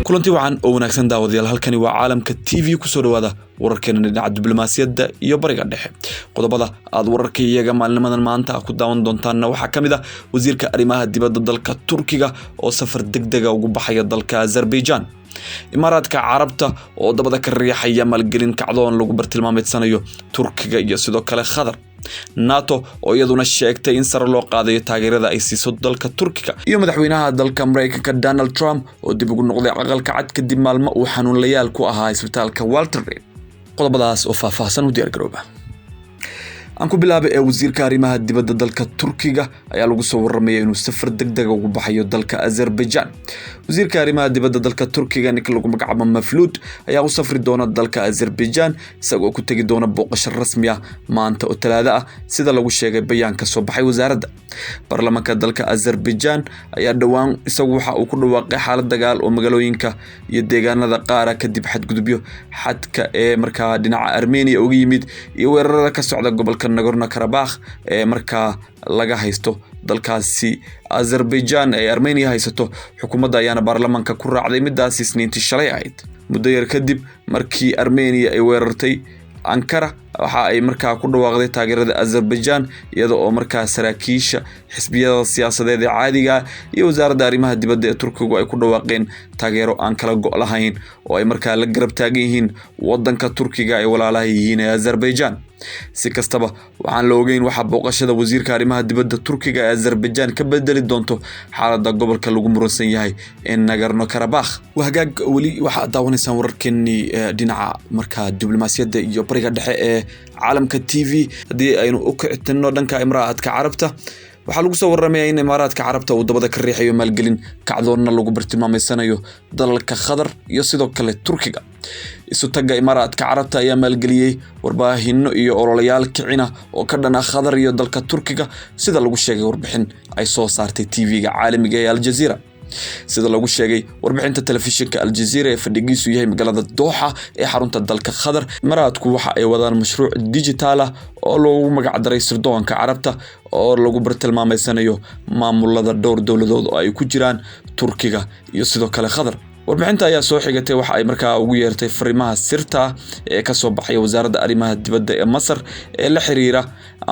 Kulanti wacan oo wanaagsan, daawadayaal. Halkani waa Caalamka TV. Kusoo dhawaada wararkeena dhinaca diblomaasiyadda iyo Bariga Dhexe. Qodobada aad wararka iyaga maalinimadan maanta ku daawan doontaanna waxaa ka mid ah wasiirka arrimaha dibadda dalka Turkiga oo safar degdega ugu baxaya dalka Azerbaijan, Imaaraadka Carabta oo dabada ka riixaya maalgelin kacdoon lagu bartilmaameedsanayo Turkiga iyo sidoo kale Qatar, NATO oo iyaduna sheegtay in sare loo qaadayo taageerada ay siiso dalka Turkiga, iyo madaxweynaha dalka Mareykanka Donald Trump oo dib ugu noqday Aqalka Cad kadib maalmo uu xanuunlayaal ku ahaa isbitaalka Walter Reed. Qodobadaas oo faahfaahsan u diyaar garooba. Aan ku bilaabay ee wasiirka arrimaha dibadda dalka Turkiga ayaa lagu soo waramaya inuu safar degdega ugu baxayo dalka Azerbaijan. Wasiirka arrimaha dibadda dalka Turkiga, ninka lagu magacaabo Mafluud, ayaa u safri doona dalka Azerbaijan, isagoo ku tegi doona booqasho rasmi ah maanta oo Talaado ah, sida lagu sheegay bayaan ka soo baxay wasaaradda. Baarlamaanka dalka Azerbaijan ayaa dhowaan isagu waxa uu ku dhawaaqay xaalad dagaal oo magaalooyinka iyo deegaanada qaara, kadib xadgudubyo xadka ee markaa dhinaca Armenia uga yimid iyo weerarada ka socda gobolka Nagorno Karabakh ee markaa laga haysto dalkaasi Azerbaijan ee Armenia haysato. Xukuumadda ayaana baarlamaanka ku raacday midaas Isniintii shalay ahayd, muddo yar kadib markii Armenia ay weerartay. Ankara waxa ay markaa ku dhawaaqday taageerada Azerbaijan, iyada oo markaa saraakiisha xisbiyada siyaasadeed ee caadiga iyo wasaaradda arrimaha dibadda ee Turkigu ay ku dhawaaqeen taageero aan kala go' lahayn oo ay markaa la garab taagan yihiin wadanka Turkiga ay walaalaha yihiin ee Azerbaijan. Si kastaba, waxaan la ogeyn waxaa booqashada wasiirka arrimaha dibadda Turkiga ee Azerbaijan ka bedeli doonto xaaladda gobolka lagu muransan yahay ee Nagorno Karabakh. Hagaag, weli waxaad daawanaysaan wararkeenii dhinaca markaa diblomaasiyadda iyo Bariga Dhexe ee Caalamka TV. Haddii aynu u kicitino dhanka Imaaraadka Carabta, waxaa lagu soo warramaya in Imaaraadka Carabta uu dabada ka riixayo maalgelin kacdoonna lagu bartilmaameysanayo dalalka Qatar iyo sidoo kale Turkiga. Isu tagga Imaaraadka Carabta ayaa maalgeliyey warbaahino iyo ololeyaal kicina oo ka dhan ah Qatar iyo dalka Turkiga, sida lagu sheegay warbixin ay soo saartay TV-ga caalamiga ee Aljazeera. Sida lagu sheegay warbixinta telefishinka Aljazeera ee fadhigiisu yahay magaalada Dooxa ee xarunta dalka Qatar, Imaaraadku waxa ay wadaan mashruuc digital ah oo loogu magacdaray Sirdoonka Carabta, oo lagu bartilmaameysanayo maamulada dhowr dowladood oo ay ku jiraan Turkiga iyo sidoo kale Qatar. Warbixinta ayaa soo xigatay waxa ay markaa ugu yeertay fariimaha sirta ah ee kasoo baxaya wasaaradda arrimaha dibadda ee Masar ee la xiriira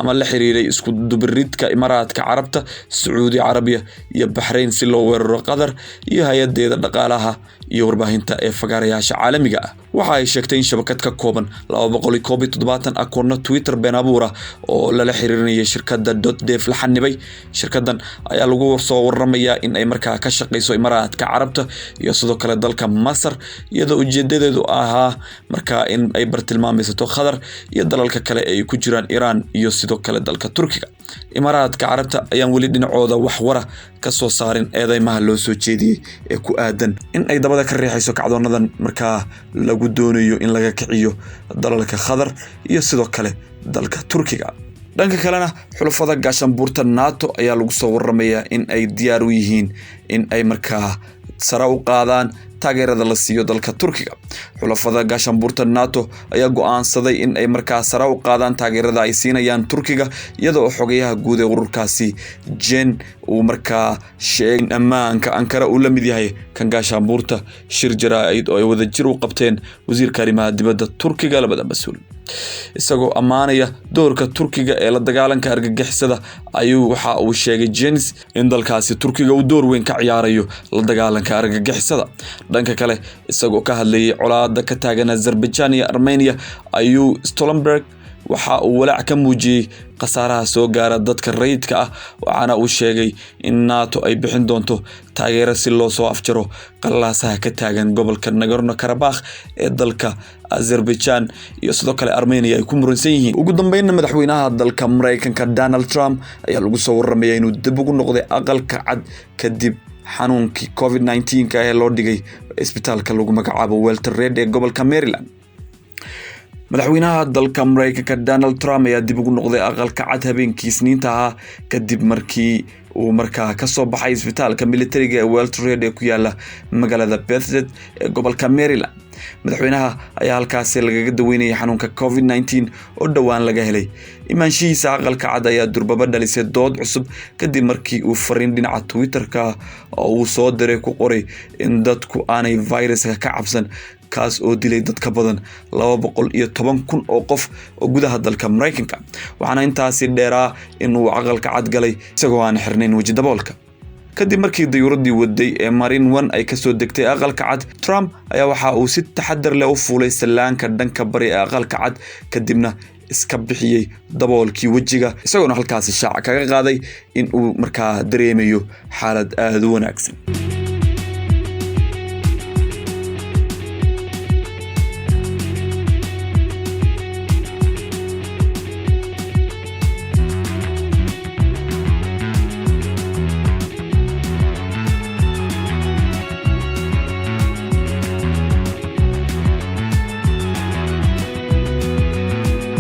ama la xiriiray isku dubiridka Imaaraadka Carabta, Sacuudi Carabiya iyo Baxrayn si loo weeraro Qatar iyo hay-adeeda dhaqaalaha iyo warbaahinta ee fagaarayaasha caalamiga ah. Waxa ay sheegtay in shabakad ka kooban 271 akoonno Twitter been abuura oo lala xiriirinayay shirkadda .dev la xanibay. Shirkadan ayaa lagu soo waramayaa in ay markaa ka shaqeyso Imaaraadka Carabta iyo sidoo kale dalka Masar, iyadoo ujeedadeedu ahaa markaa in ay bartilmaameysato Qatar iyo dalalka kale ay ku jiraan Iiraan iyo sidoo kale dalka Turkiga. Imaaraadka Carabta ayaan weli dhinacooda wax wara ka soo saarin eedeymaha loo soo jeediyey ee ku aadan in ay dabada ka riixayso kacdoonadan markaa lagu doonayo in laga kiciyo dalalka Qatar iyo sidoo kale dalka Turkiga. Dhanka kalena, xulafada gaashaanbuurta NATO ayaa lagu soo waramayaa in ay diyaar u yihiin in ay markaa sare u qaadaan taageerada la siiyo dalka Turkiga. Xulafada gaashaanbuurta NATO ayaa go-aansaday in ay markaa sare u qaadaan taageerada ay siinayaan Turkiga, iyada oo xogayaha guud ee ururkaasi Jen uu markaa sheegay in ammaanka Ankara uu la mid yahay kan gaashaanbuurta. Shir jaraa'id oo ay wadajir u qabteen wasiirka arrimaha dibadda Turkiga, labada mas-uul isagoo ammaanaya doorka Turkiga ee la dagaalanka argagixisada, ayuu waxa uu sheegay Jens in dalkaasi Turkiga uu door weyn ka ciyaarayo la dagaalanka argagixisada. Dhanka kale, isagoo ka hadlayay colaada ka taagan Azerbaijan iyo Armenia, ayuu Stoltenberg waxa uu walaac ka muujiyey khasaaraha soo gaara dadka rayidka ah, waxaana uu sheegay in NATO ay bixin doonto taageero si loo soo afjaro qalaasaha ka taagan gobolka Nagorno Karabakh ee dalka Azerbaijan iyo sidoo kale Armenia ay ku muransan yihiin. Ugu dambeynna, madaxweynaha dalka Mareykanka Donald Trump ayaa lagu soo waramaya inuu dib ugu noqday Aqalka Cad kadib xanuunkii COVID-19 ee loo dhigay isbitaalka lagu magacaabo Walter Reed ee gobolka Maryland. Madaxweynaha dalka Mareykanka Donald Trump ayaa dib ugu noqday Aqalka Cad habeenkii Isniinta ahaa, kadib markii uu markaa kasoo baxay isbitaalka militariga ee Walter Reed ee ku yaala magaalada Bethesda ee gobolka Maryland. Madaxweynaha ayaa halkaasi lagaga daweynayay xanuunka COVID-19 oo dhowaan laga helay. Imaanshihiisa Aqalka Cad ayaa durbaba dhalisay dood cusub kadib markii uu fariin dhinaca Twitter-ka oo uu soo diray ku qoray in dadku aanay viruska ka cabsan, kaas oo dilay dad ka badan 210,000 oo qof oo gudaha dalka Maraykanka. Waxaana intaasi dheeraa in uu Aqalka Cad galay isagoo aan xirnayn weji daboolka. Kadib markii dayuuradii waday ee Marine One ay kasoo degtay Aqalka Cad, Trump ayaa waxa uu si taxadar leh u fuulay sallaanka dhanka bari ee Aqalka Cad, kadibna iska bixiyey daboolkii wejiga, isagoona halkaasi shaaca kaga qaaday in uu markaa dareemayo xaalad aada u wanaagsan.